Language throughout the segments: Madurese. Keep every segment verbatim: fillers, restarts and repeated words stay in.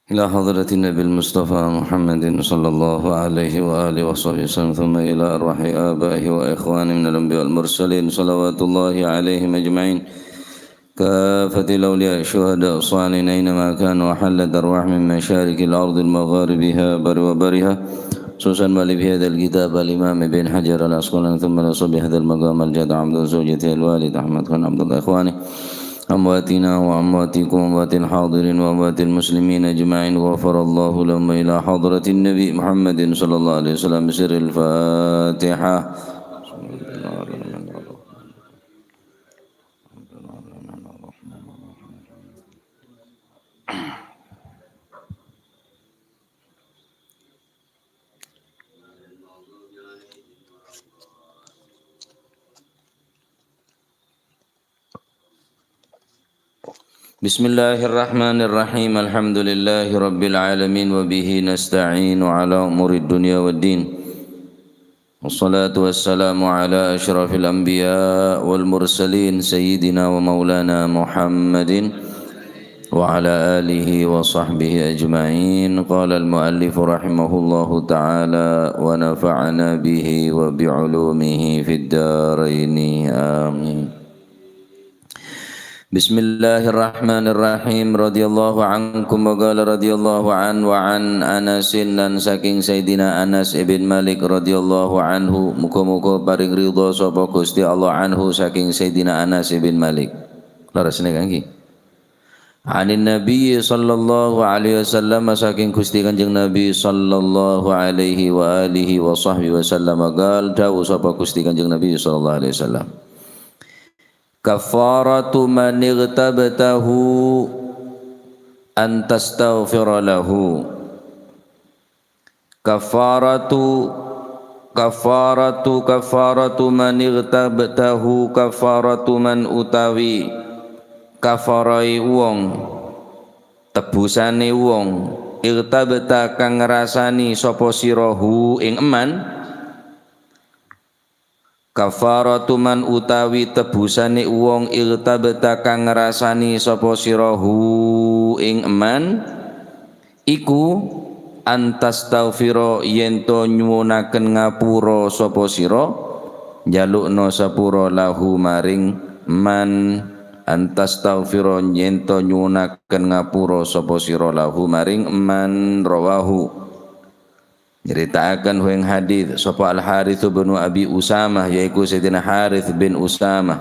إلى حضرة النبي المصطفى محمد صلى الله عليه وآله وصحبه وسلم، ثم إلى أرواح آبائه وإخوانه من الأنبياء والمرسلين، صلوات الله عليهم أجمعين، كافة الأولياء الشهداء الصالحين أينما كانوا، وحلت أرواح من مشارق الأرض المغاربها بر وبرها، خصوصا مؤلف هذا الكتاب الإمام ابن حجر العسقلاني، ثم لصاحب هذا المقام الجد عبد زوجته الوالد أحمد خان عبد الله إخوانه، أمواتنا وأمواتكم وأموات الحاضرين وأموات المسلمين أجمعين، غفر الله لهم، إلى حضرة النبي محمد صلى الله عليه وسلم بسر الفاتحة. بسم الله الرحمن الرحيم. الحمد لله رب العالمين، وبه نستعين على أمور الدنيا والدين. والصلاة والسلام على أشرف الأنبياء والمرسلين، سيدنا ومولانا محمد وعلى آله وصحبه أجمعين. قال المؤلف رحمه الله تعالى، ونفعنا به وبعلومه في الدارين. آمين. بسم الله الرحمن الرحيم. رضي الله عنكم، وقال رضي الله عنه، وعن أنس، lan saking Sayyidina Anas ibn Malik radhiyallahu anhu, muga-muga paring ridha sapa Gusti Allah, anhu, saking Sayyidina Anas ibn Malik. Leres nèka ngghi? Anin Nabi sallallahu alaihi wasallam, saking Gusti Kanjeng Nabi sallallahu alaihi wa alihi wa sahbihi wasallam, qal, dawuh sapa Gusti Kanjeng Nabi sallallahu alaihi wasallam, "Kafaratu man ightabtahu an tastaghfira lahu." Kafaratu, kafaratu, kafaratu man ightabtahu, kafaratu man, utawi kafaraè wong, tebbusane wong, ightabta kang ngrasani sapa sira hu ing eman, kafaratu man utawi tebbusane wong ightabta kang ngrasani sapa sira hu ing eman, iku antastaghfira yen to nyuwunaken ngapura sapa sira, njalukno sapura lahu maring man, antastaghfira yen to nyuwunaken ngapura sapa sira lahu maring man, rawahu. Nyarèta'aken hu ing hadits sapa Al-Harits bin Abi Usamah, yaiku Sayyidina Harits bin Usamah,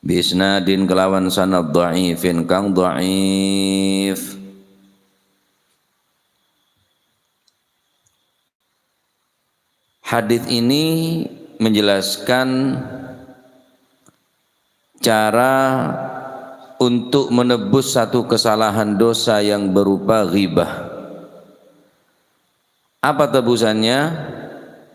bi isnadin kelawan sanad dha'ifin kang dha'if. Hadits ini menjelaskan cara untuk menebus satu kesalahan dosa yang berupa ghibah. Apa tebusannya?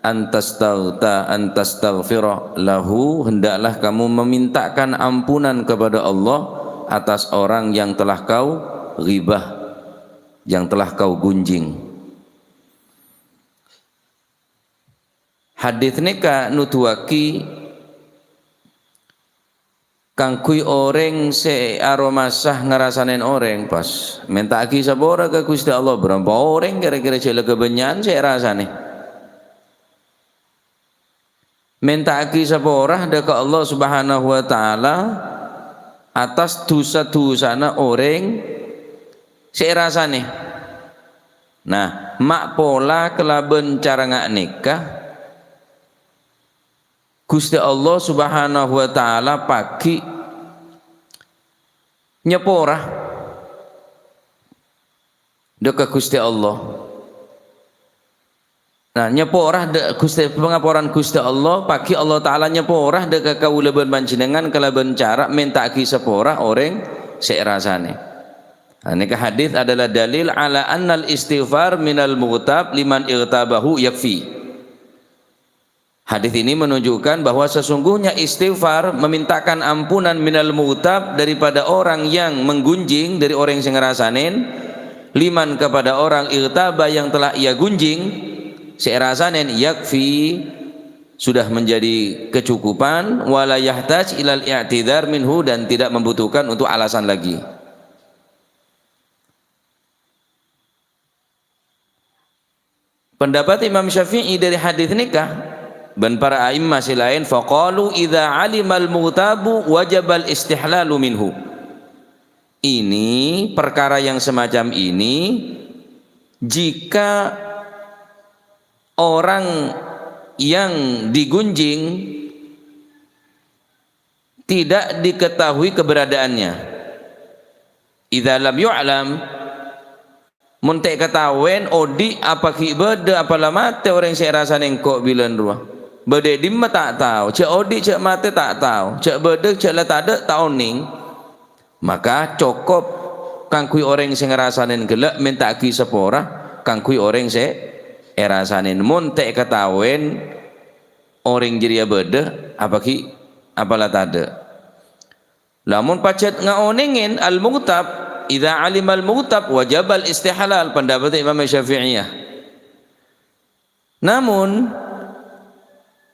Antastaghta-, antastaghfira lahu, hendaklah kamu memintakan ampunan kepada Allah atas orang yang telah kau ghibah, yang telah kau gunjing. Hadits nèka nuduwaghi kaangghuy orèng sè aromasa ngarasanè orèng, pas mènta'aghi sapora ka Ghustè Allah. Bârâmpa orèng kèra-kèra jhâ' la kabânnya'an sè èrasanè? Mènta'aghi sapora dâ' ka Allah Subhanahu wa Ta'ala atas dhusa-dhusana orèng sè èrasanè. Nah, ma' pola kalabân cara nga' nèka, Ghustè Allah Subhanahu wa Ta'ala paghi' nyapora dâ' ka Ghustè Allah. Nah, nyapora dâ-, Ghustè, pangaporan Ghustè Allah, paghi' Allah Ta'ala nyapora dâ' ka kaulâ bân panjhennengngan kalabân cara mènta'aghi sapora orèng sè èrasanè. Nah, nèka hadits adalah dalil ala annal istighfar minal mughtab liman ightabahu yakfi. Hadits ini menunjukkan bahwa sesungguhnya istighfar, memintakan ampunan, minal mughtab, daripada orang yang menggunjing, dari orang yang ngerasanen, liman, kepada orang, ightaba, yang telah ia gunjing, sè èrasanen, yakfi, sudah menjadi kecukupan, wala yahtaj ilal i'tidzar minhu, dan tidak membutuhkan untuk alasan lagi. Pendapat Imam Syafi'i dari hadis nèka bân para a'immah sè laèn, faqalu idza alimal mughtabu wajabal istihlalu minhu. Ini, perkara yang semacam ini, jika orang yang digunjing tidak diketahui keberadaannya. Idza lam yu'lam, mon ta' èkataowèn odi' apa ghi' bâdâ apa la matè orèng sè èrasanè engko' bilân rowa. Bâdâ è dimma ta' tao, jâ' odi' jâ' matè ta' tao, jâ' bâdâ jâ' la tadâ' ta' onèng. Maka cokop kaangghuy orèng sè ngarasanè ghellâ' mènta'aghi sapora kaangghuy orèng sè èrasanè. Mon ta' èkataowèn orèng jârèya bâdâ apa ghi' apa la tadâ'. Lamon pajhât ngaonèngè al-mughtab, idza alimal mughtab wajabal istihlal, pendapat Imam Syafi'iyah. Namun,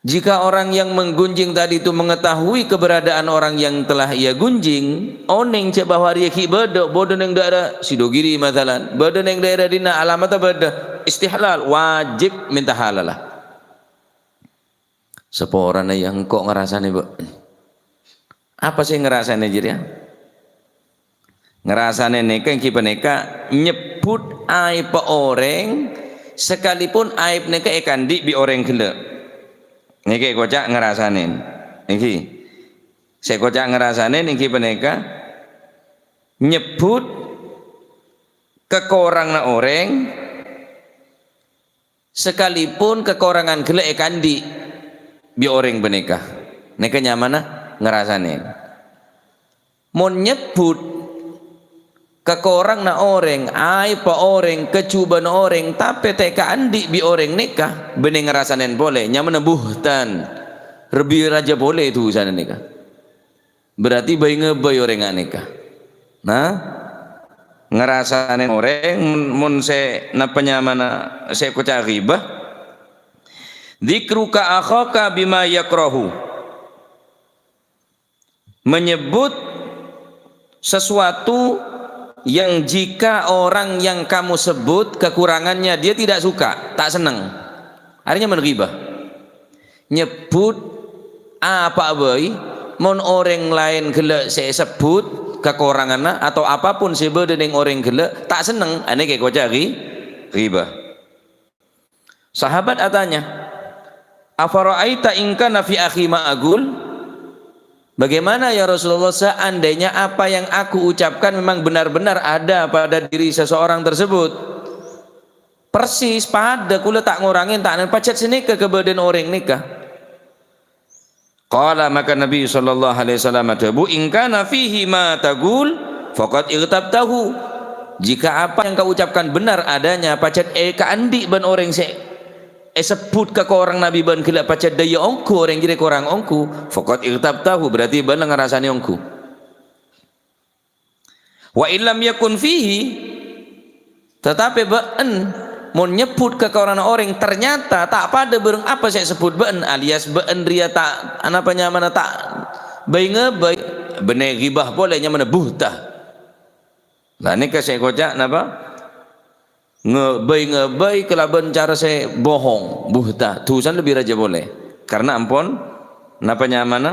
jika orang yang menggunjing tadi itu mengetahui keberadaan orang yang telah ia gunjing, onèng jâ' bahwa rèya ghi' bâdâ, bâdâ neng daerah Sidogiri masalan, bâdâ neng daerah dinna' alamatta bâdâ, istihlal, wajib mènta halalla. Saporana ya engko' ngarasanè, Bâ'. Apa sè ngarasanè jârèya? Ngarasanè nèka èngghi panèka nyebbhut aèbbhâ orèng, sakalipun aèb nèka èkaandi' bi' orèng ghellâ'. Nèka èkoca' ngarasanè. Èngghi. Sè èkoca' ngarasanè èngghi panèka nyebbhut kakoranganna orèng, sakalipun kakorangan ghellâ' èkaandi' bi' orèng panèka. Nèka nyamana ngarasanè. Mon nyebbhut kakoranganna orèng, aèbbhâ orèng, kajhubâ'na orèng, tapè ta' èkaandi' bi' orèng nèka, bânnè ngarasanè polè, nyamana buhtan. Lebbi rajâ polè dhusana nèka. Berarti bhâi-ngabhâi orèng ghânèka. Nah, ngarasanè orèng mon, mon sè napa nyamana sè èkoca' ghibah. Dzikruka akhaka bima yakrahu. Menyebut sesuatu yang jika orang yang kamu sebut kekurangannya dia tidak suka, tak seneng. Arèya nyamana ghibah. Nyebbhut apa'a bhâi, mon orèng laèn ghellâ' sè èsebbhut kakoranganna atau apapun sè bâdâ neng orèng ghellâ' ta' senneng, anèka èkoca' ghi-, ghibah. Sahabat atanya, "Afara'aita in kana fi akhi ma aqul?" Bagaimana, ya Rasulullah, seandainya apa yang aku ucapkan memang benar-benar ada pada diri seseorang tersebut? Persis padâ, kaulâ ta' ngorangè, ta' nèng pajhât sanèka kabâdâ'ân orèng nèka. Qala, maka Nabi sallallahu alaihi wasallam adhâbu, "In kana fihi ma taqul, faqad ightabtahu." Jika apa yang kau ucapkan benar adanya, pajhât èkaandi' bân orèng sè èsebbhut kakorang Nabi bân ghellâ' pajhât dâ' iyâ ongghu, orèng jârèya korang ongghu, faqad ightabtahu, berarti bâ'na ngarasanè ongghu. Wa illam yakun fihi, tatapè bâ'na mon nyebbhut kakoranganna orèng ternyata ta' padâ bârâng apa sè èsebbhut bâ'na, alias bâ'na rèya ta', anapa nyamana ta' bhâi-ngabhâi, bânnè ghibah polè nyamana buhta. Lah nèka sè èkoca' napa? Nge-, bhâi-ngabhâi kalabân cara sè bohong, buhta, dhusana lebbi rajâ polè. Karna ampon, napa nyamana?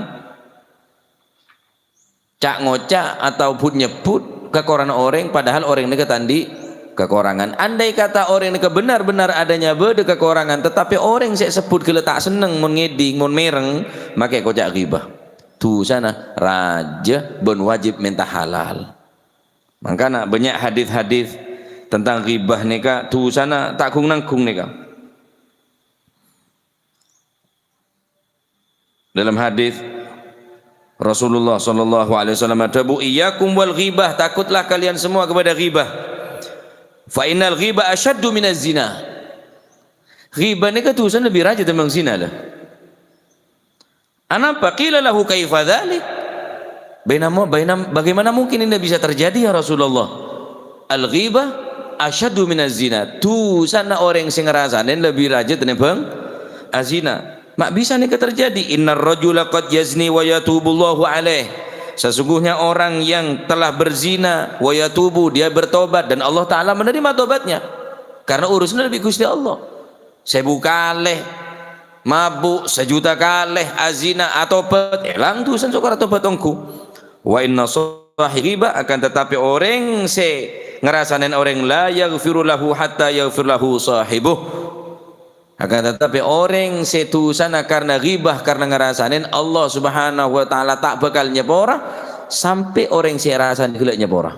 Ca'-ngoca' atau but-nyebbhut kakoranganna orèng, padahal orèng nèka ta' andi' kakorangan. Andai kata orèng nèka benar-benar adanya bâdâ kakorangan, tatapè orèng sè èsebbhut ghellâ' ta' senneng mon ngèdhing, mon mèreng, maka èkoca' ghibah. Dhusana rajâ bân wajib mènta halal. Mangkana bânnya' hadis-hadis tentang ghibah nèka dhusana ta' ghung-nangghung nèka. Dalam hadis Rasulullah sallallahu alaihi wasallam adhâbu, "Iyyakum wal ghibah, takutlah kalian semua kepada ghibah. Fa innal ghibah asyaddu minaz zina." Ghibah nèka dhusana lebbi rajâ tèmbhâng zina, lho. Anapa? Qila lahu, "Kaifa dzalik?" Bainama, bainam-, bagaimana mungkin ini bisa terjadi, ya Rasulullah? Al-ghibah asyaddu minaz zina. Dhusana orèng sè ngarasanè lebbi rajâ tèmbhâng azina. Ma' bisa nèka terjadi? Innar rajula qad yazni wa yatubullahu alaih. Sesungguhnya orang yang telah berzina, wa yatubu, dia bertobat dan Allah Ta'ala menerima tobatnya. Karena urusannya lebih Gusti Allah. Sèbu kalè mabuk, sajuta kalè azina, atobhât, èlang dhusana sokora atobhât ongghu. Wa inna shahiba, akan tetapi orèng sè ngarasanè orèng, la yaghfiru lahu hatta yaghfir lahu shahibuh. Akan tetapi orèng sè dhusana karna ghibah, karna ngarasanè, Allah Subhanahu wa Ta'ala ta' bhâkal nyapora sampè' orèng sè èrasanè ghellâ' nyapora.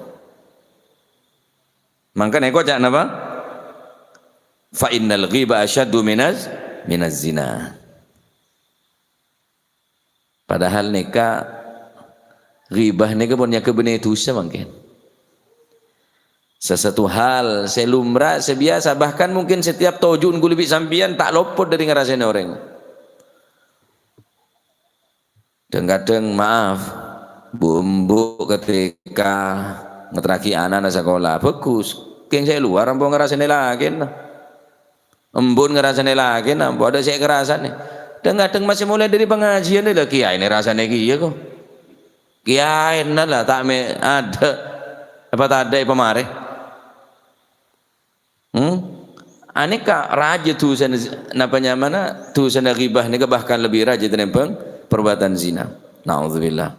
Mangkana èkoca' napa? "Fa innal ghiba asyaddu minaz, minaz zina." Padahal nèka, ghibah nèka pon nyakabânè dhusa mangkèn. Sesuatu hal sè lumrah, sè biyasa, bahkan mungkin setiap toju'en ghuli bi' sampèyan ta' lopot dhâri ngarasanè orèng. Dhâng-kadhâng, maaf, bu-, embu' ketika ngeterraghi ana'na sakola, bagus. Kèng sè lowar ampo ngarasanè lakèna. Embu'en ngarasanè lakèna, ampo adâ' sè èkarasanè. Dhâng-kadhâng masih mulai dhâri pangajiân la, kiyaèna rasanè kèya, ko. Kiyaèna la, ta' mè' adâ'. Apa tadâ' èpamarè? Hmm? Anèka rajâ dhusana z-, napa nyamana? Dhusana ghibah nèka bahkan lebbi rajâ tènèmbhâng parbuatan zina. Na'udzubillah.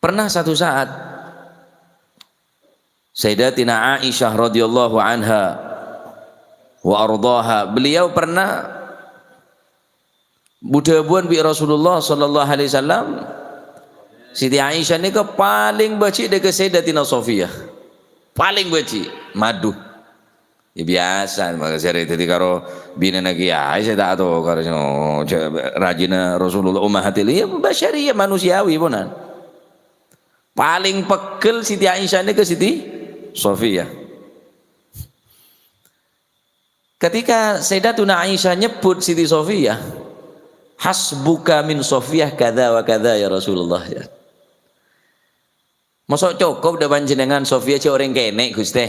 Pernah satu saat, Sayyidatina Aisyah radhiyallahu anha wa ardhaha, beliau pernah bu-dhâbuwân bi' Rasulullah sallallahu alaihi wasallam, Siti Aisyah nèka palèng bâji' dhâ' ka Sayyidatina Sofiyah. Palèng bâji'. Madu. Ya, biyasa, maka sèrè dhâddhi karo binèna kiyaè sè ta' tokar, oh, jâ-, rajina Rasulullah, ummahatil, ya, basyariyah, manusiawi, ponan. Palèng peggel Siti Aisyah nèka Siti Sofiyah. Ketika Sayyidatuna Aisyah nyebbhut Siti Sofiyah, "Hasbuka min Sofiyah kadza wa kadza, ya Rasulullah," ya. "Mosok cokop dhâ' panjhennengngan Sofiyah jhâ' orèng kènè', Ghustè?"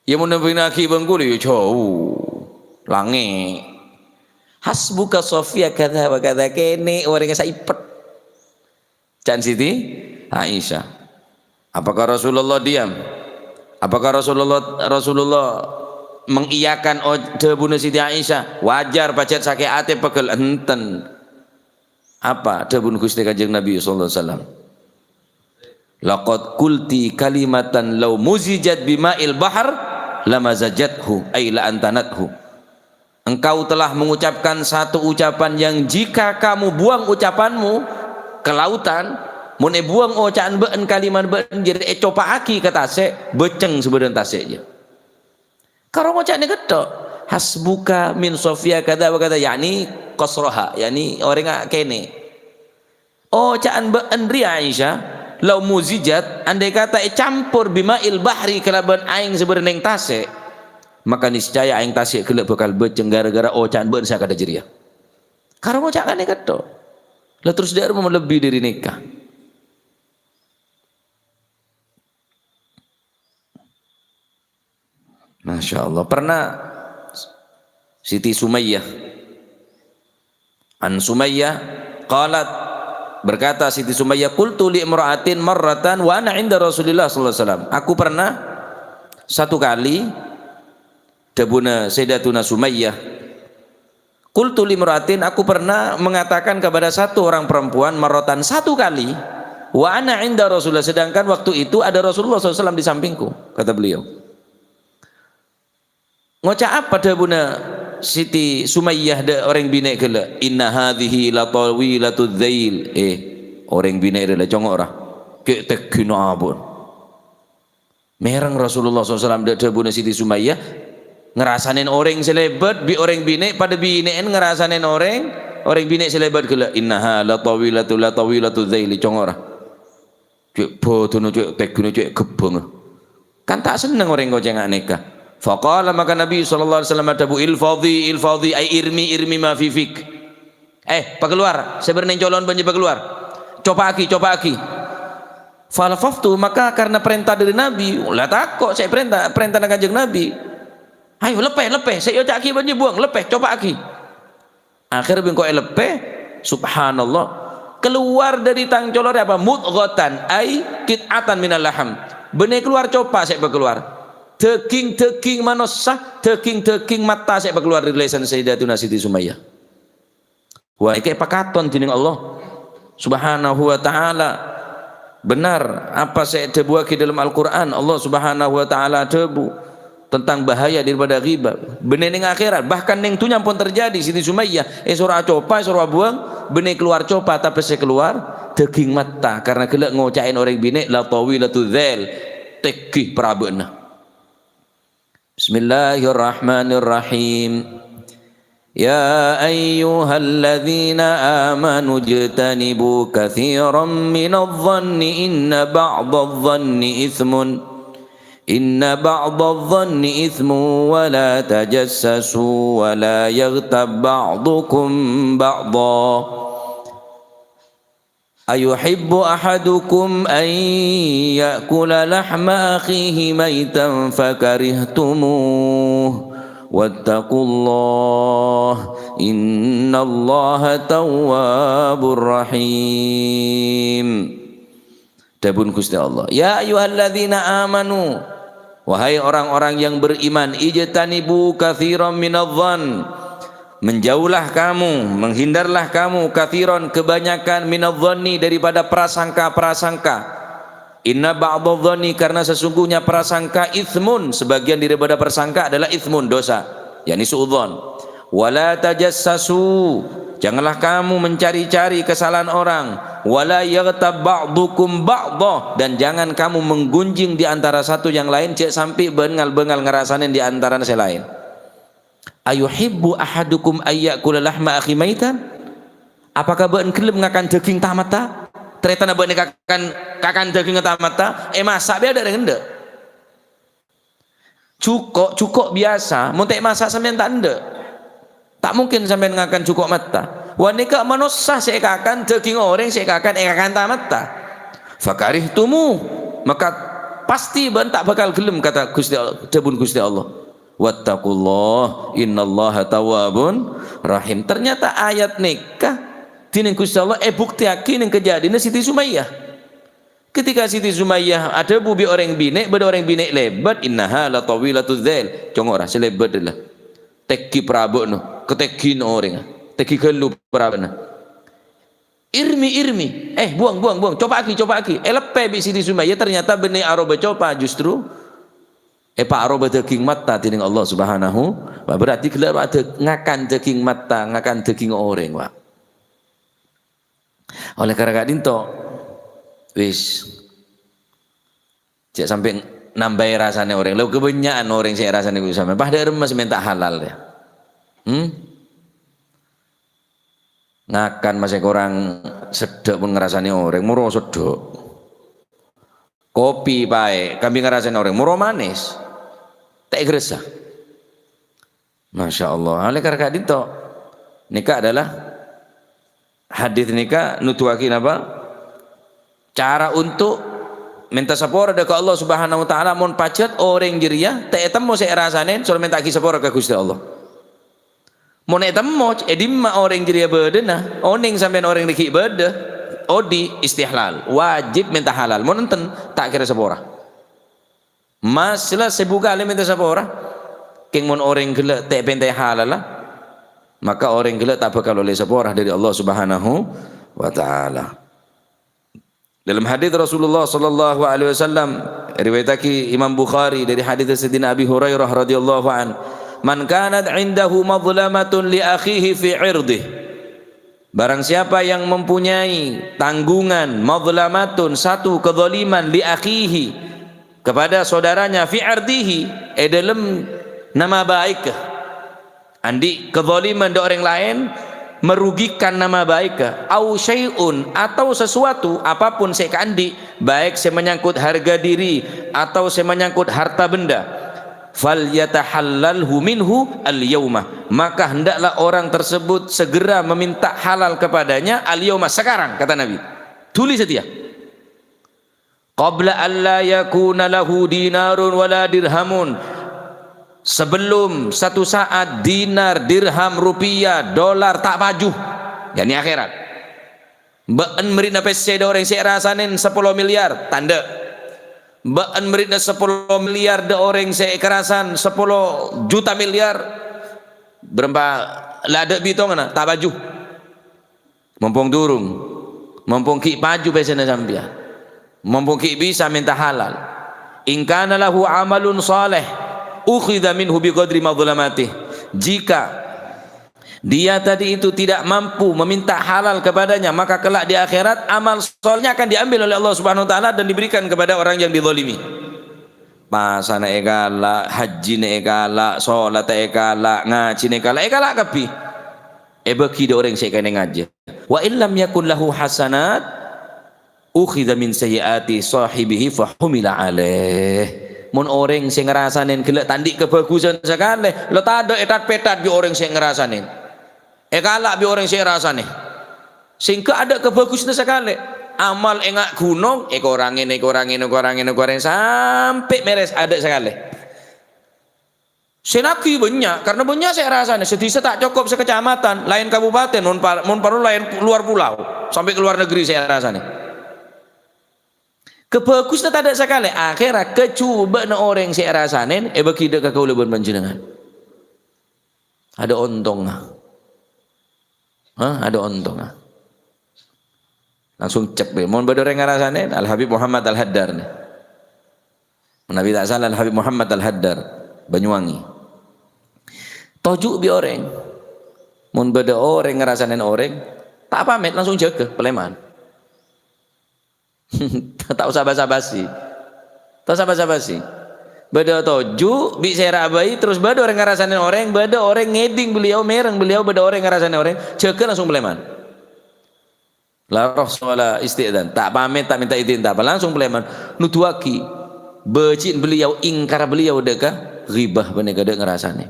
"Ya, mon nabinagi bân kaulâ, ya jhâu, langngè'." "Hasbuka Sofiyah kadza wa kadza, kènè' orèngnga saèpèt." Can Siti Aisyah. Apakah Rasulullah diam? Apakah Rasulullah, Rasulullah mengiyakan o-, dhâbuna Siti Aisyah? Wajar, pajhât sakè' atè, pegghel, enten. Apa dhâbuna Ghustè Kanjeng Nabi sallallahu alaihi wasallam? "Laqad qulti kalimatan law muzijat bima'il bahr lamazajathu, ay la antanathu." Engkau telah mengucapkan satu ucapan yang jika kamu buang ucapanmu ke lautan, mon èbuwâng oca'na bâ'na, kalimat bâ'na jârèya ècopa'aghi ka tasè', bâceng sabâdhân tasè' jâ. Karo ngoca' nèka tok, "Hasbuka min Sofia kadza wa kadza," yakni qasraha, yakni orèngnga kènè'. Oca'na bâ'na rèya, Aisyah, "lau muzijat," andai kata ècampor, "bima'il bahri," kalabân aèng sè bâdâ neng tasè', maka niscaya aèng tasè' ghellâ' bhâkal bâceng ghârâ-ghârâ oca'na bâ'na sè akadhâ jârèya. Karo ngoca' ka nèka tok. La terros dâ' remma lebbi dâri nèka. Masya Allah. Pernah Siti Sumayyah. An Sumayyah qalat, berkata Siti Sumayyah, "Qultu li imra'atin marratan wa ana 'inda Rasulillah sallallahu alaihi wasallam." Aku pernah satu kali, dhâbuna Sayyidatuna Sumayyah, "Qultu limra'atin," aku pernah mengatakan kepada satu orang perempuan, marratan, satu kali, "wa ana 'inda Rasulillah," sedangkan waktu itu ada Rasulullah sallallahu alaihi wasallam di sampingku, kata beliau. Ngoca' apa dhâbuna Siti Sumayyah dâ' orèng binè' ghellâ'? "Inna hadhihi latawilatu dzail." Eh, orèng binè' rèya la congora. Cè' tègghina abâ'. Mèreng Rasulullah sallallahu alaihi wasallam dâ-, dhâbuna Siti Sumayyah, ngarasanè orèng sè lèbât, bi' orèng binè', padâ binè'en ngarasanè orèng, orèng binè' sè lèbât ghellâ', "Innaha latawilatu, latawilatu dzaili," congora. Cè' bâdâna, cè' tègghina, cè' ghebbhângnga. Kan ta' senneng orèng kocèngnga nèka. Faqala, maka Nabi sallallahu alaihi wasallam adhâbu, "Ilfadhi, ilfadhi, ay irmi, irmi ma fi fik." "Eh, pakalowar, sè bâdâ neng colo'na bânnya' pakalowar. Copa'aghi, copa'aghi." Falafaftu, maka karena perintah dari Nabi, la tako' sè perintah, perintahna Kanjeng Nabi. "Ayo, leppè, leppè, sè èoca'aghi bânnya' buwâng, leppè, copa'aghi." Akhirnya bengko èleppè, subhanallah. Keluar dari tang colo' rèya apa? Mudghatan, ay qit'atan minal laham. Bânnè kalowar copa' sè pakalowar. Dhâghing-dhâghing manossa, dhâghing-dhâghing matta sè èpakalowar dhâri lèsanna Sayyidatuna Siti Sumayyah. Wah, èkè pakaton dhinèng Allah Subhanahu wa Ta'ala. Benar apa sè èdhâbuwaghi dalam Al-Qur'an. Allah Subhanahu wa Ta'ala adhâbu tentang bahaya daripada ghibah. Bânnè neng akhèrat, bahkan neng dhunnya pon terjadi. Siti Sumayyah èsoro acopa, èsoro abuwâng, bânnè kalowar copa, tapè sè kalowar dhâghing matta, karena ghellâ' ngoca'è orèng binè' la tawilatu dzal, tèngghi parabâ'na. Bismillahirrahmanirrahim. يا أيها الذين آمنوا اجتنبوا كثيرا من الظن إن بعض الظن إثم إن بعض الظن إثم ولا تجسسوا ولا يغتب بعضكم بعضا أيحب أحدكم أن يأكل لحم أخيه ميتا فكرهتموه واتقوا الله إن الله تواب رحيم. Dhâbuna Ghustè Allah, "Ya ayyuhalladzina amanu, wahai orang-orang yang beriman, ijtanibu katsiran minadh-dhon, menjauhlah kamu, menghindarlah kamu, katsiran, kebanyakan, minadh-dhonni, daripada prasangka-prasangka. Inna ba'dadh-dhonni, karena sesungguhnya prasangka, itsmun, sebagian daripada prasangka adalah itsmun, dosa, yakni su'udzon. Wala tajassasu, janganlah kamu mencari-cari kesalahan orang. Wala yaghtab ba'dukum ba'dha, dan jangan kamu menggunjing di antara satu yang lain, jhâ' sampè' bângal-bângal ngarasanè di antara sè laèn. Ayuhibbu ahadukum ayyakula lahma akhi maitan?" Apakah bâ'na ghellem ngakan dhâghing ta-matta? Tarètan bâ'na kakan, kakan dhâghing ta-matta, èmasa' bhâi adâ' rèng endâ'. Jhuko', jhuko' biyasa, mon ta' èmasa' sampèyan ta' endâ'. Ta' mungkin sampèyan ngakan jhuko' matta. Wah, nèka manossa sè èkakan, dhâghing orèng sè èkakan, èkakan ta-matta. "Fakarihtumuh," maka pasti bâ'na ta' bhâkal ghellem, kata Ghustè Allah, dhâbuna Ghustè Allah. "Wattaqullah, innallaha tawwabun rahim." Ternyata ayat nèka dhinèng Ghustè Allah èbuktèyaghi nèng kajhâdiyânna Siti Sumayyah. Ketika Siti Sumayyah adhâbu bi' orèng binè', bâdâ orèng binè' lèbât, "Innaha la tawilatu dzal." Congora, sè lèbât la. Tèngghi parabâ'na, katèngghin orèngnga. Tèngghi ghâllu parabâ'na. "Irmi, irmi. Eh, buang, buang, buang. Copa'aghi, copa'aghi." Èleppè bi' Siti Sumayyah, ternyata bânnè aroba copa justru èpaaroba dhâghing matta dhinèng Allah Subhanahu wa, berarti ghellâ' adâ-, ngakan dhâghing matta, ngakan dhâghing orèng, Pak. Oleh karena ka'dinto, wis, jhâ' sampè' nambâi rasanè orèng. Lho, kebanyakan orèng sè rasanè ghu sampèyan. Padâ remmes mènta halal, ya. Hmm? Ngakan masè korang seddhâ' pon ngarasanè orèng, moro seddhâ'. Kopi paè, kabbhi ngarasanè orèng, moro manis. Ta' ègressa. Masya Allah. Oleh karena ka'dinto, nèka adalah hadis nèka nuduwaghi napa? Cara untuk mènta sapora dâ' ka Allah Subhanahu wa Ta'ala, mon pajhât orèng jârèya ta' ètemmo sè èrasanè, soro mènta'aghi sapora ka Ghustè Allah. Mon ètemmo, è dimma orèng jârèya bâdâna, onèng sampèyan orèng rèya ghi' bâdâ, odi' istihlal, wajib mènta halal. Mon enten, ta' kèra sapora. Masalah sè buka lè mènta sapora. Kèng mon orèng ghellâ' ta' èpènta'è halalla, maka orèng ghellâ' ta' bhâkal ollè sapora dâri Allah Subhanahu wa Ta'ala. Dalam hadis Rasulullah sallallahu alaihi wasallam, riwayataghi Imam Bukhari dari hadis Sayyidina Abi Hurairah radhiyallahu an, "Man kanat indahu madhlamatun li akhihi fi irdih." Barang siapa yang mempunyai tanggungan, madhlamatun, satu kezaliman, li akhihi, kepada saudaranya, fi ardihi, è dâlem nama baik, andi' kezaliman dâ' orèng laèn, merugikan nama baik, au syai'un, atau sesuatu, apapun sè èkaandi', baik sè menyangkut harga diri atau sè menyangkut harta benda, "Falyatahallalhu minhu al-yauma." Maka hendaklah orang tersebut segera meminta halal kepadanya al-yauma, sekarang, kata Nabi. Dhuli satèya. "Qabla an la yakuna lahu dinarun wala dirhamun." Sebelum satu saat dinar, dirham, rupiah, dolar ta' paju. Yakni akhèrat. Bâ'na marèna pèssè dâ' orèng sè èrasanè sapolo milyar, ta' endâ'. Bâ'ân bârri'na sapolo milyar dâ' orèng sè èkarasan, sapolo juta milyar. Bârâmpa la adâ' bitonganna, ta' paju. Mompong durung, mompong ghi' paju pèssèna sampèyan, mompong ghi' bisa mènta halal. "In kana lahu amalun shaleh, ukhidha minhu bi qadri madhlamatihi." Jika dia tadi itu tidak mampu meminta halal kepadanya, maka kelak di akhirat amal solehnya akan diambil oleh Allah Subhanahu wa Ta'ala dan diberikan kepada orang yang dizalimi. Pasana èkala', hajjina èkala', sholata èkala', ngajhina èkala', èkala' kabbhi. Èbâgi dâ' orèng sè èkennengnga. "Wa illam yakun lahu hasanat, ukhidha min sayyi'ati shahibihi fa humila alaih." Mon orèng sè ngarasanè ghellâ' ta' andi' kabhâghusân sakalè, la tadâ' ètat-pètat bi' orèng sè ngarasanè. Èkala' bi' orèng sè èrasanè. Sèngghâ adâ' kabhâghusânna sakalè. Amal enga' ghunong, èkorangè, èkorangè, èkorangè, èkorangè, sampè' mèrès adâ' sakalè. Sè naghi bânnya', karna bânnya' sè èrasanè, sadhisa ta' cokop sakacamatan, laèn kabupatèn, mon par-, mon parlo laèn pu-, luar pulau, sampè' ka luar negeri sè èrasanè. Kabhâghusânna tadâ' sakalè, akhèrra kajhubâ'na orèng sè èrasanè èbâgi dâ' ka kaulâ bân panjhennengngan. Adâ' ontongnga. Hah? Adâ' ontongnga. Langsung cek deh. Mon bâdâ orèng ngarasanè, Al-Habib Muhammad Al-Haddar nè. Manabi ta' sala, Al-Habib Muhammad Al-Haddar, Banyuwangi. Toju' bi' orèng. Mon bâdâ orèng ngarasanè orèng, ta' pamèt, langsung jâgâ, palèman. Ta' osa basa-basi. Ta' osa basa-basi. Bâdâ toju' bi' sèra bhâi, terros bâdâ orèng ngarasanè orèng, bâdâ orèng ngèdhing beliau, mèreng beliau, bâdâ orèng ngarasanè orèng, jâgâ langsung palèman. La roh sala isti'dzan, ta' pamèt, ta' mènta idin, ta' apa, langsung palèman. Nodhuwâghi bâji'na beliau, ingkar beliau dâ' ka ghibah panèka dâ' ngarasanè.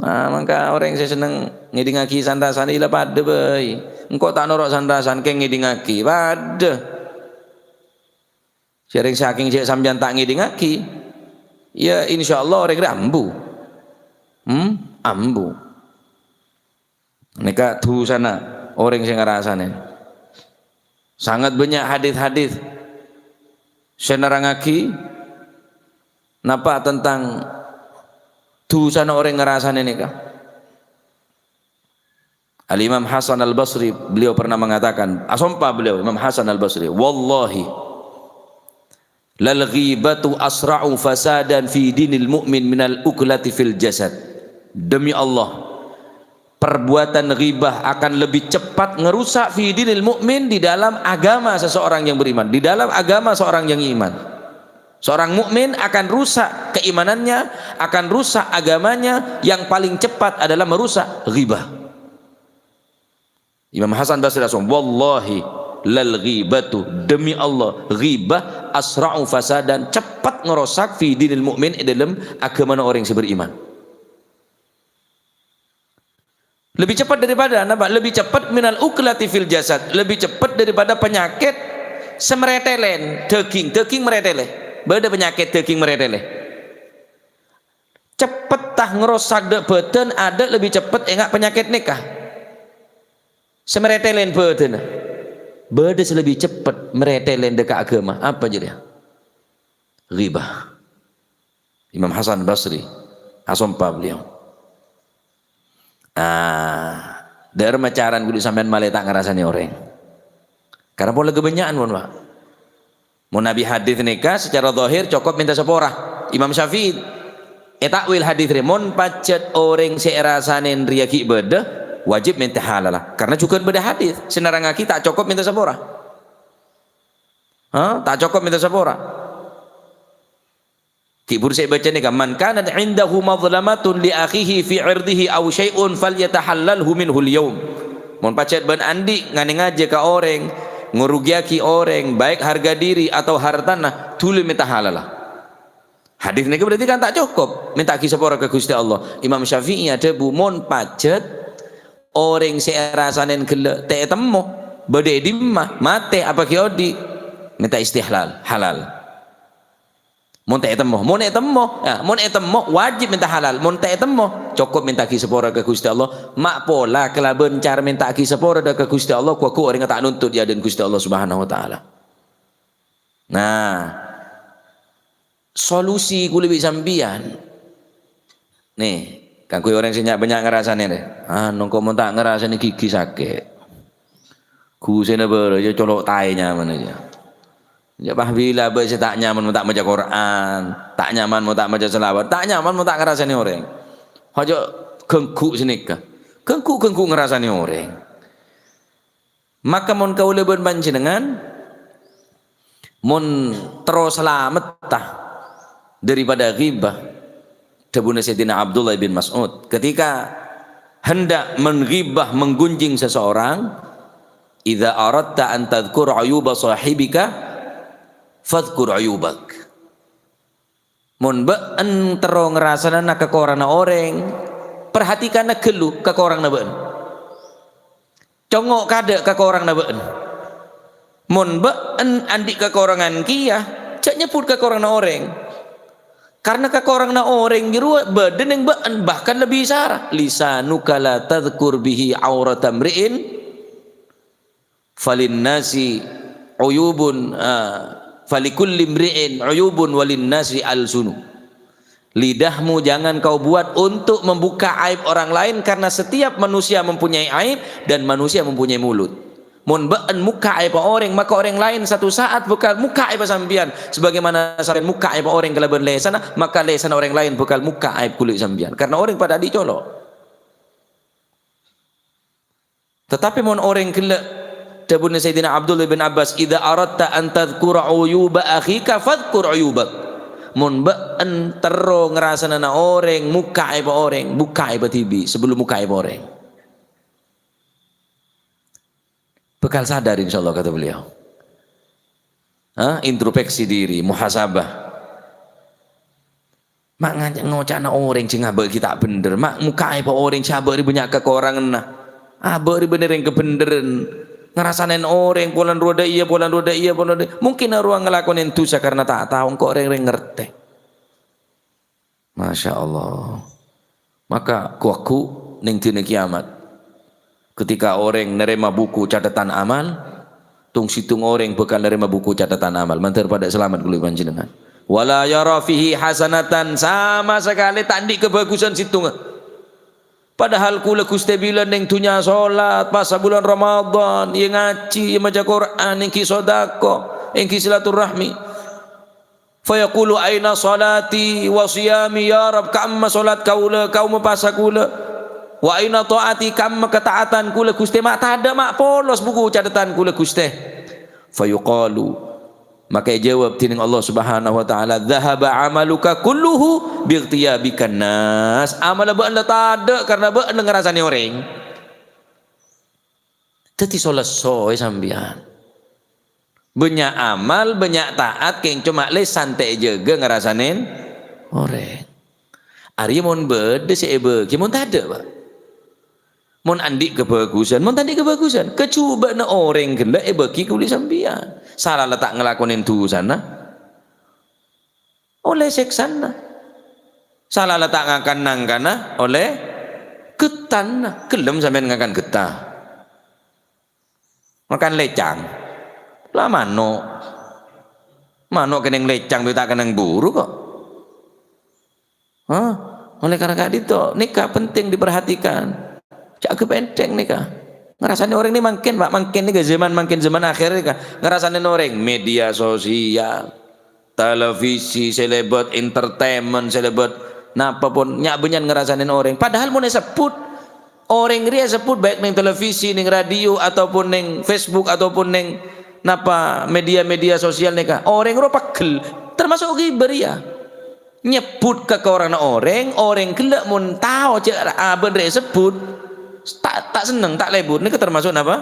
Ah, mangka orèng sè senneng ngèdhingngaghi san-rasanè la padâ bhâi. Engko' ta' noro' san-rasan kèng ngèdhingngaghi, padâ. Jhârèng sakèng jhâ' sampèyan ta' ngèdhingngaghi, ya insyaallah orèng rèya ambu. Hmm, ambu. Nèka dhusana orèng sè ngarasanè. Sangat bânnya' hadis-hadis sè nerrangngaghi napa tentang dhusana orèng ngarasanè nèka. Al-Imam Hasan Al-Basri, beliau pernah mengatakan, asompa beliau, Imam Hasan Al-Basri, "Wallahi, lal ghibatu asra'u fasadan fi dinil mu'min minal uklati fil jasad." Demi Allah, perbuatan ghibah akan lebih cepat ngerusak fi dinil mu'min, di dalam agama seseorang yang beriman, di dalam agama seorang yang iman. Seorang mukmin akan rusak keimanannya, akan rusak agamanya, yang paling cepat adalah merusak ghibah. Imam Hasan Basri langsung, "Wallahi lal ghibatu, demi Allah, ghibah asra'u fasadan, cepat ngerosak fi dinil mu'min, è dâlem agamana orèng sè beriman." Lebih cepat daripada, napa? Lebih cepat minal uklati fil jasad, lebih cepat daripada penyakit sè marètèlè dâging, dâging marètèlè. Bâdâ penyakit dâging marètèlè. Ceppetta ngrosak dâ' bâdân adâ' lebbi ceppet enga' panyakèt nèka. Sè marètèlèn bâdânna. Bâdâ sè lebbi ceppet marètèlèn dâ' ka aghâma. Apa jârèya? Ghibah. Imam Hasan Basri, asompa beliau. Ah, dâ'remma carana ghuli sampèyan malè ta' ngarasanè orèng. Karena pon la ghâbânnya'an pon, Pak. Mon nabi hadis nèka secara zahir cokop mènta sapora. Imam Syafi'i ètakwil hadis rè, mon pajhât orèng sè èrasanè rèya ghi' bâdâ, wajib mènta halalla. Karena jhughân bâdâ hadis sè nerrangngaghi ta' cokop mènta sapora. Ha? Ta' cokop mènta sapora. Ghi' bhuru sè èbâca nèka, "Man kanat 'indahu madhlamatun li akhihi fi 'irdihi aw syai'un falyatahallalhu minhul yaum." Mon pajhât bâ'na andi' nganèngajâ ka orèng, ngorugiyaghi orèng, baik harga diri atau hartana, dhuli mènta halalla. Hadis nèka berarti kan ta' cokop mènta'aghi sapora ka Ghustè Allah. Imam Syafi'i adhâbu, mon pajhât orèng sè èrasanè ghellâ' ta' ètemmo, bâdâ è dimma, matè apa ghi' odi', mènta istihlal, halal. Mon ta' ètemmo, mon ètemmo, ya, mon ètemmo wajib mènta halal, mon ta' ètemmo cokop mènta'aghi sapora ka Ghustè Allah, ma' pola kalabân cara mènta'aghi sapora dâ' ka Ghustè Allah, ghu-, ghu-, orèngnga ta' nuntut è adâ'na Ghustè Allah Subhanahu wa Ta'ala. Nah, solusi kulâ bi' sampèyan. Nè, kaangghuy orèng sè nya'-, bânnya' ngarassanè, rè. Ah, nongko mon ta' ngarassanè ghighi sakè'. Ghusèna bârâ, ya colo' taè nyaman aja. Ya, pah bilâ bâ' sè ta' nyaman mon ta' maca Qur'an, ta' nyaman mon ta' maca shalawat, ta' nyaman mon ta' ngarassanè orèng. Aja ganggu sanèka. Ganggu-ganggu ngarassanè orèng. Maka mon kaulâ bân panjhennengngan, mon terro salametta daripada ghibah, dhâbuna Sayyidina Abdullah bin Mas'ud, ketika hendak mengghibah, menggunjing seseorang, "Idza aradta an tadzkura uyuba sahibika, fadzkur uyubak." Mon bâ'en terro ngarassanana kakoranganna orèng, parhatikana ghâllu kakoranganna bâ'en. Congo' kaadâ' kakoranganna bâ'en. Mon bâ'en andi' kakorangan kèya, jhâ' nyebbhut kakoranganna orèng. Karna kakoranganna orèng jârowa bâdâ neng bâ'en, bahkan lebbi sara. "Lisanuka la tadzkur bihi aurata mri'in." "Falinnasi uyubun, eh, falikulli mri'in uyubun walinnasi alsunu." Lidahmu jangan kau buat untuk membuka aib orang lain, karena setiap manusia mempunyai aib dan manusia mempunyai mulut. Mon bâ'en mokka' aib orèng, maka orèng lain satu saat bakal mokka' aib sampèyan, sebagaimana sampèyan mokka' aib orèng kalabân lèsanna, maka lèsanna orèng lain bakal mokka' aib kulâ sampèyan. Karena orèng padâ andi' colo'. Tetapi mon orèng ghellâ', dhâbuna Sayyidina Abdullah bin Abbas, "Idza aradta an tadzkura uyuba akhika, fadzkur uyubak." Mon bâ'en terro ngarassanana orèng, mokka' aib orèng, mokka' aib dhibi' sebelum mokka' aib orèng. Bakal sadar, insyaallah, kata beliau. Hah? Introspeksi diri, muhasabah. Ma' ngan-, ngoca'na orèng sè ngabâ' ghi' ta' bhendher. Ma' mokka' aib orèng sè abâ' rè bânnya' kakoranganna. Abâ' rè bânnè rèng kabhendherran. Ngarassanè orèng polana rowa dâ' iyâ, polana rowa dâ' iyâ, polana rowa dâ' iyâ. Mungkin rowa ngalakone dusa karena ta' tao engko' rèng-rèng ngartè. Masya Allah. Maka ghu-lagghu neng dina kiamat. Ketika orèng narèma buku catatan amal, tong-settong orèng bakal narèma buku catatan amal. Mandhâr padâ salamet kulâ panjhennengngan. "Wala yara fihi hasanatan," sama sakalè ta' andi' kabhâghusân settonga. Padahal kulâ Ghustè bilân neng dhunnya sholat, pasa bulân Ramadan, iyâ ngajhi, iyâ maca Qur'an, èngghi sodako, èngghi silaturrahmi. Fayaqulu, "Aina sholati wa shiyami, ya Rabb?" Ka'emma sholat kaulâ, ka'emma pasa kulâ? "Wa aina ta'ati, ka'emma kataatan kulâ, Ghustè?" Ma' tadâ', ma' polos buku catatan kulâ, Ghustè. Fayuqalu, maka èjâwâb dhinèng Allah Subhanahu wa Ta'ala, "Dhahaba amaluka kulluhu bightiyabikan nas." Amalla bâ'en la tadâ' karena bâ'en ngarassanè orèng. Dhâddhi so-lesso, è, sampèyan. Bânnya' amal, bânnya' taat, kèng coma lèsan ta' èjâgâ ngarassanè orèng. Arèya mon bâdâ sè èbâghi, mon tadâ', Pak. Mon andi' kabhâghusân, mon ta' andi' kabhâghusân, kajhubâ'na orèng ghellâ' èbâghi kulâ sampèyan. Sala la ta' ngalakonè dhusana, ollè sèksana. Sala la ta' ngakan nangkana, ollè ghettana. Ghellem sampèyan ngakan ghettana? Makan lècang. La mano'. Mano' kenning lècang, bi' ta' kenning buru kok. Hah? Oleh karena ka'dinto, nèka penting diperhatikan. Jhâ' ghâbây ènthèng nèka. Ngrassanè orèng nè mangkèn, Pak, mangkèn nèka zaman, mangkèn zaman akhir nèka. Ngrassanè orèng media sosial. Televisi sè lèbât, entertainment sè lèbât, napa pon nya'-bânnya'an ngrassanè orèng. Padahal mon èsebbhut, orèng rèya èsebbhut baik neng televisi, neng radio, ataupun neng Facebook, ataupun neng napa media-media sosial nèka. Orèng rowa pegghel, termasuk ghibah rèya. Nyebbhut kakoranganna orèng, orèng ghellâ' mon tao jhâ' abâ' rèya èsebbhut, ta', ta' senneng, ta' lèbur, nèka termasuk napa?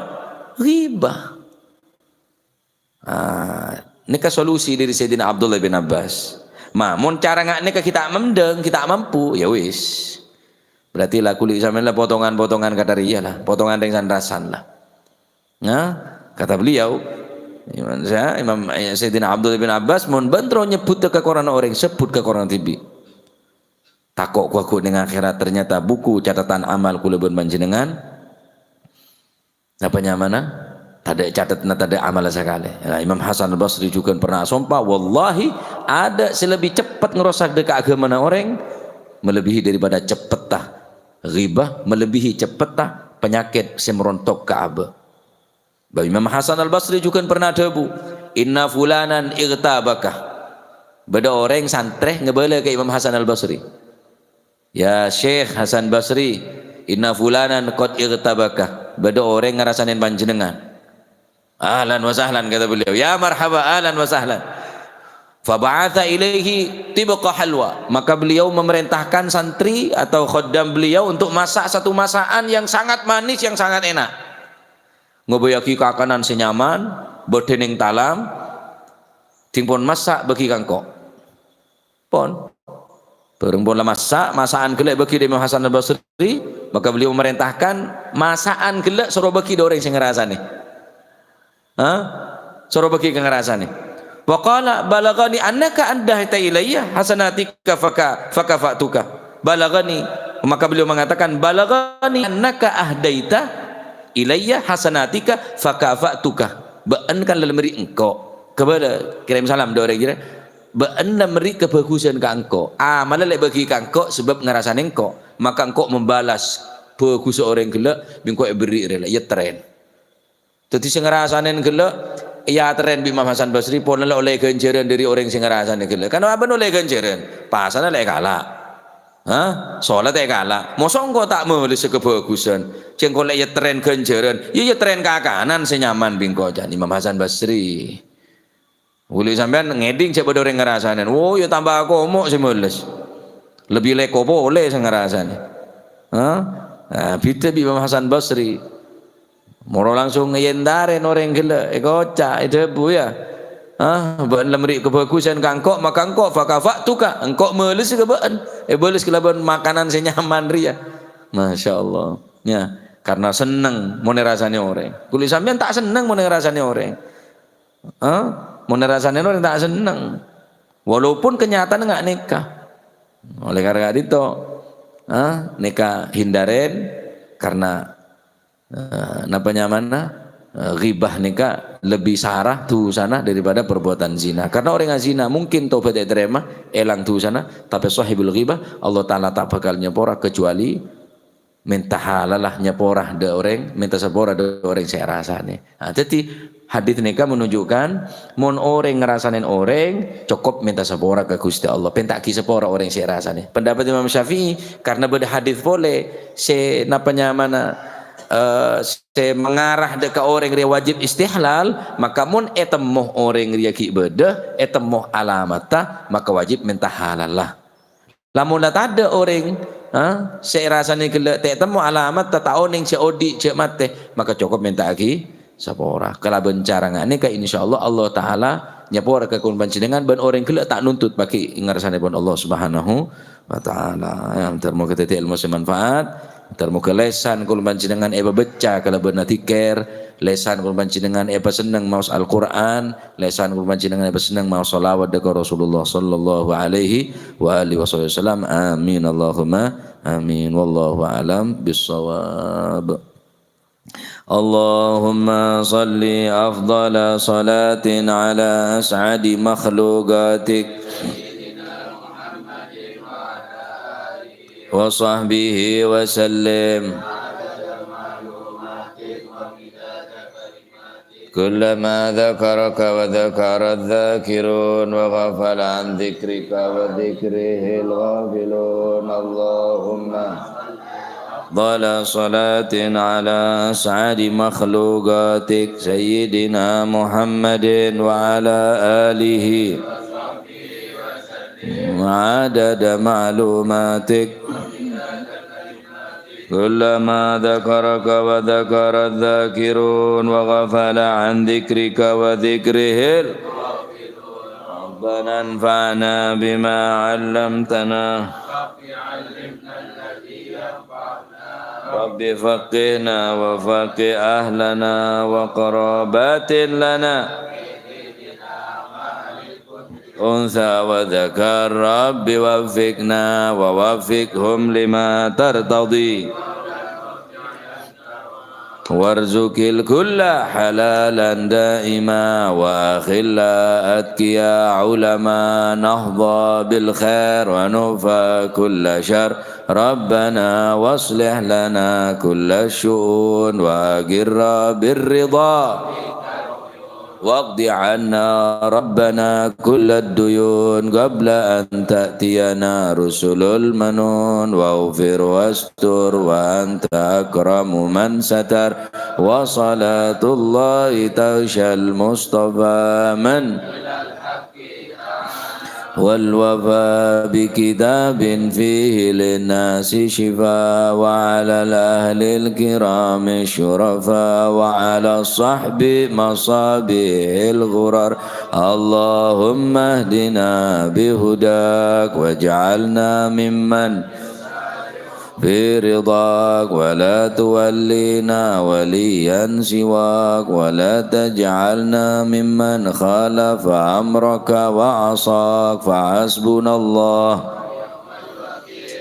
Ghibah. Ah, nèka solusi dâri Sayyidina Abdullah bin Abbas. Ma, mon cara nga' nèka ghi' ta' mendhâng, ghi' ta' mampu, ya wis. Berarti la kulâ sampèyan la potongan-potongan kadhâr rèya la, potongan rèng san-rasan la. Nah, kata beliau, Imam Sya-, Imam, eh, Sayyidina Abdullah bin Abbas, "Mon bâ'en terro nyebbhut kakoranganna orèng, sebbhut kakoranganna dhibi'. Tako' ghu-lagghu neng akhèrat, ternyata buku catatan amal kulâ bân panjhennengngan." Napa nyamana? Tadâ' catetna, tadâ' amalla sakalè. Nah, Imam Hasan Al-Basri jhughân pernah asompa, "Wallahi, adâ' sè lebbi ceppet ngrosak dâ' ka aghâmana orèng, melebihi daripada ceppetta ghibah, melebihi ceppetta panyakèt sè marontok ka abâ'." Bân Imam Hasan Al-Basri jhughân pernah adhâbu, "Inna fulanan ightabaka." Bâdâ orèng santrè ngabâlâ ka Imam Hasan Al-Basri. "Ya Syekh Hasan Basri, inna fulanan qad ightabaka." Bâdâ orèng ngarasanè panjhennengngan. "Ahlan wa sahlan," kata beliau. "Ya marhaba, ahlan wa sahlan." Faba'atha ilaihi tibqa halwa. Maka beliau memerintahkan santri atau khaddam beliau untuk masak satu masakan yang sangat manis, yang sangat enak. Ngobâyaghi kakanan sè nyaman, bâdâ neng talam, dingpon massa' bâgi ka engko'. Pon. Bâreng pon la massa', masakan ghellâ' èbâgi dâ' Imam Hasan Al-Basri, maka beliau memerintahkan masakan ghellâ' soro bâgi dâ' orèng sè ngarasanè. Hah? Soro bâgi ka ngarasanè. Wa qala, "Balaghani annaka ahdaita ilayya hasanatika faka-, fakafa'tuka." Balaghani, maka beliau mengatakan, "Balaghani annaka ahdaita ilayya hasanatika fakafa'tuka." Bâ'en kan la mèrè engko'. Kabâlâ, kirim salam dâ' orèng jârèya. Bâ'en la mèrè kabhâghusân ka engko'. Amalla la èbâgi ka engko' sabâb ngarasanè engko'. Maka engko' membalas bhâghussa orèng ghellâ', bi' engko' èberri' rè la, èyattrèn. Dâddhi sè ngarasanè ghellâ', èyattrèn bi' Imam Hasan Basri, polana la ollè ghânjhârân dâri orèng sè ngarasanè ghellâ'. Kan abâ'na ollè ghânjhârân, pasana la èkala'. Hah? Salat èkala'. Mosok engko' ta' males kabhâghusân. Sè engko' la èyattrèn ghânjhârân, ya èyattrèn kakanan sè nyaman bi' engko', can Imam Hasan Basri. Ghuli sampèyan ngèdhing jhâ' bâdâ orèng ngarasanè. Wo, ya tamba akomo' sè males. Lebbi lèko polè sè ngarasanè. Hah? Nah, bhidhâ bi' Imam Hasan Basri. Moro langsung èyentarèn orèng ghellâ', èkoca', èdhâbu, ya. Hah? Bâ'en la mèrè kabhâghusân ka engko', maka engko' fakafa'tuka, engko' males ka bâ'en. Èbales kalabân makanan sè nyaman rèya. Masya Allah. Ya, karena senneng mon èrasanè orèng. Ghuli sampèyan ta' senneng mon èrasanè orèng. Hah? Mon èrasanè orèng ta' senneng. Walaupun kenyataanna nga' nèka. Oleh karena itu, hah? Nèka hindarèn karena, eh, napa nyamana? Eh, ghibah nèka lebbi sara dusana daripada perbuatan zina. Karena orèng azina mungkin tobat ètarèma, èlang dusana, tapè sahibul ghibah, Allah Ta'ala ta' bhâkal nyapora kecuali mènta halalla nyapora dâ' orèng, mènta sapora dâ' orèng sè èrasanè. Nah, dâddhi hadis nèka menunjukkan, mon orèng ngarasanè orèng, cokop mènta sapora ka Ghustè Allah. Pènta'aghi sapora orèng sè èrasanè. Pendapat Imam Syafi'i, karena bâdâ hadis polè sè napa nyamana, eh, sè mengarah dâ' ka orèng rèya wajib istihlal, maka mon ètemmo orèng rèya ghi' bâdâ, ètemmo alamatta, maka wajib mènta halalla. Lamon la tadâ' orèng, ha, sè èrasanè ghellâ' ta' ètemmo alamatta, ta' onèng sè odi' jhâ' matè, maka cokop mènta'aghi sapora. Kalabân cara nga' nèka, insyaallah, Allah Ta'ala nyapora ka kaulâ panjhennengngan bân orèng ghellâ' ta' nuntut paghi' ngarsanèpon Allah Subhanahu wa Ta'ala. Ya, moghâ-moghâ dhâddhi èlmo sè manfaat. Moghâ-moghâ lèsan kaulâ panjhennengngan èpabâcca kalabân adzikir, lèsan kaulâ panjhennengngan èpasenneng maos Al-Qur'an, lèsan kaulâ panjhennengngan èpasenneng maos shalawat dâ' ka Rasulullah sallallahu alaihi wa alihi wasallam. Amin, Allahumma amin. Wallahu a'lam bissawab. Allahumma shalli afdhala shalatin ala as'adi makhluqatik wa sahbihi wa sallim. كلما ذكرك وذكر الذاكرون وغفل عن ذكرك وذكره الغافلون. اللهم أفضل صلاة على أسعد مخلوقاتك سيدنا محمد وعلى آله وعدد معلوماتك. كلما ذكرك وذكر الذاكرون وغفل عن ذكرك وذكره. ربنا انفعنا بما علمتنا. رب فقهنا وفقه أهلنا وقرابات لنا. أنثى وذكر، رب وفقنا ووفقهم لما ترتضي. وارزق الكل حلالا دائما، وأخلاء أتقياء علماء نهضى بالخير ونكفى كل شر. ربنا واصلح لنا كل الشؤون وأقر بالرضا. واقض عنا ربنا كل الديون قبل أن تأتينا رسل المنون، واغفر واستر وأنت أكرم من ستر، وصلاة الله تغشى المصطفى من والوفاء بكتاب فيه للناس شفاء، وعلى الأهل الكرام الشرفاء، وعلى الصحب مصابيح الغرر. اللهم اهدنا بهداك واجعلنا ممن في رضاك، ولا تولينا وليا سواك، ولا تجعلنا ممن خالف أمرك وعصاك، فحسبنا الله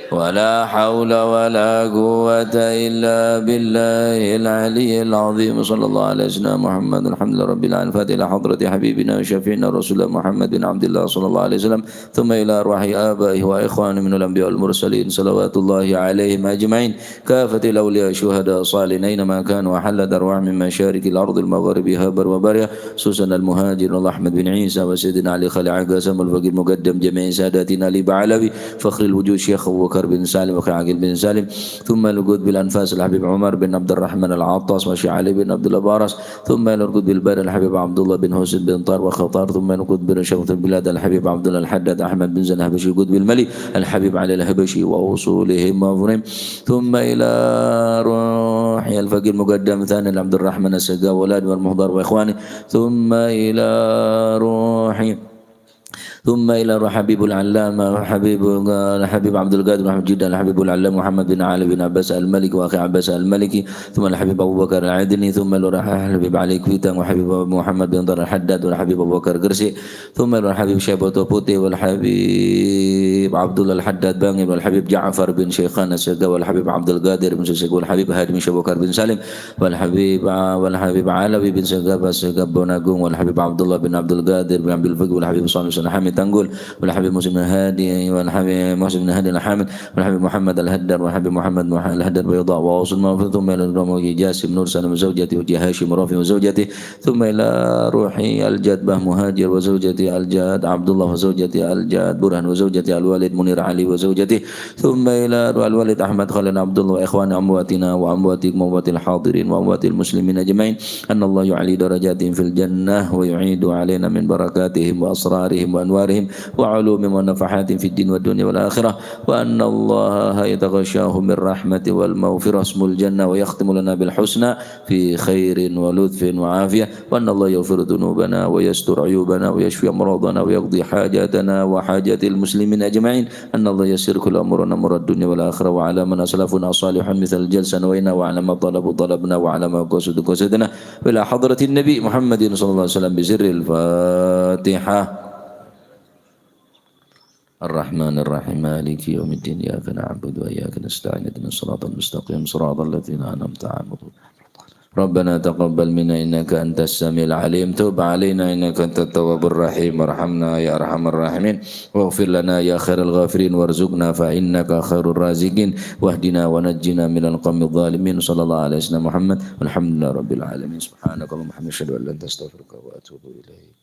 ولا حول ولا قوة إلا بالله العلي العظيم. صلى الله على سيدنا محمد. الحمد لله رب العالمين. الفاتحة إلى حضرة حبيبنا وشفيعنا رسول الله محمد بن عبد الله صلى الله عليه وسلم. ثم إلى أرواح آبائه وإخوانه من الأنبياء والمرسلين صلوات الله عليهم أجمعين، كافة الأولياء الشهداء الصالحين أينما كانوا، وحلت أرواحهم من مشارق الأرض ومغاربها برها وبحرها، خصوصا المهاجر أحمد بن عيسى وسيدنا علي خليل عقاسم والفقيه المقدم جميع ساداتنا آل بعلوي فخر الوجود الشيخ أبو بكر بن سالم وأخي عقيل بن سالم، ثم الوقود بالأنفاس الحبيب عمر بن عبد الرحمن العطاس والشيخ علي بن عبد الله باراس، ثم إلى القطب الباري الحبيب عبد الله بن حسين بن طاهر وخطار، ثم إلى القطب شمس البلاد الحبيب عبد الله الحداد أحمد بن زين الحبشي، القطب الملي الحبيب علي الحبشي وأصولهم وفروعهم، ثم إلى روح الفقيه المقدم ثاني عبد الرحمن السقاف وأولاده والمحضر وإخوانه، ثم إلى روح ثم إلى روح حبيب العلامة حبيب، حبيب عبد القادر محمد جدان، حبيب العلامة محمد بن علي بن عباس المالكي وأخي عباس المالكي، ثم الحبيب أبو بكر العدني، ثم إلى روح الحبيب علي كويتان وحبيب محمد بن طاهر الحداد والحبيب أبو بكر قرسي، ثم إلى روح الحبيب شيبة بوتي والحبيب عبد الله الحداد بانغيل والحبيب جعفر بن شيخان السقاف والحبيب عبد القادر بن سيسك والحبيب هادي بن شيخ أبو بكر بن سالم والحبيب، والحبيب علوي بن سقاف السقاف بوناغونغ، والحبيب عبد الله بن عبد القادر بن عبد الفقيه، والحبيب صالح بن حميد تنقل، والحبيب مسلم بن هادي، والحبيب مسلم بن هادي الحامد، والحبيب محمد الهدر، والحبيب محمد مح-، الهدر بيضاء، وأوس المغفور، ثم إلى روح جاسم نور سالم وزوجته، وجي هاشم رافي وزوجته، ثم إلى روح الجدبة مهاجر وزوجته الجاد عبد الله وزوجته الجاد برهان وزوجته الوالد منير علي وزوجته، ثم إلى روح الوالد أحمد خليل عبد الله وإخوان أمواتنا وأمواتكم وأموات الحاضرين وأموات المسلمين أجمعين، أن الله يعلي درجاتهم في الجنة ويعيد علينا من بركاتهم وأسرارهم وأنوارهم وعلومهم ونفحاتهم في الدين والدنيا والآخرة، وأن الله يتغشاهم بالرحمة والمغفرة اسم الجنة ويختم لنا بالحسنى في خير ولطف وعافية، وأن الله يغفر ذنوبنا ويستر عيوبنا ويشفي أمراضنا ويقضي حاجاتنا وحاجات المسلمين أجمعين، أن الله ييسر كل أمورنا أمور الدنيا والآخرة، وعلى من أسلفنا الصالحون مثل الجلسة نوينا، وعلى ما طلبوا طلبنا، وعلى ما قصدوا قصدنا، إلى حضرة النبي محمد صلى الله عليه وسلم بسر الفاتحة. الرحمن الرحيم. مالك يوم الدين. إياك نعبد وإياك نستعين. اهدنا الصراط المستقيم. صراط الذين أنعمت عليهم. ربنا تقبل منا إنك أنت السميع العليم. تب علينا إنك أنت التواب الرحيم. وارحمنا يا أرحم الراحمين. واغفر لنا يا خير الغافرين. وارزقنا فإنك خير الرازقين. واهدنا ونجنا من القوم الظالمين. صلى الله على سيدنا محمد. والحمد لله رب العالمين. سبحانك اللهم وبحمدك. أشهد أن لا إله إلا أنت. أستغفرك وأتوب إليك.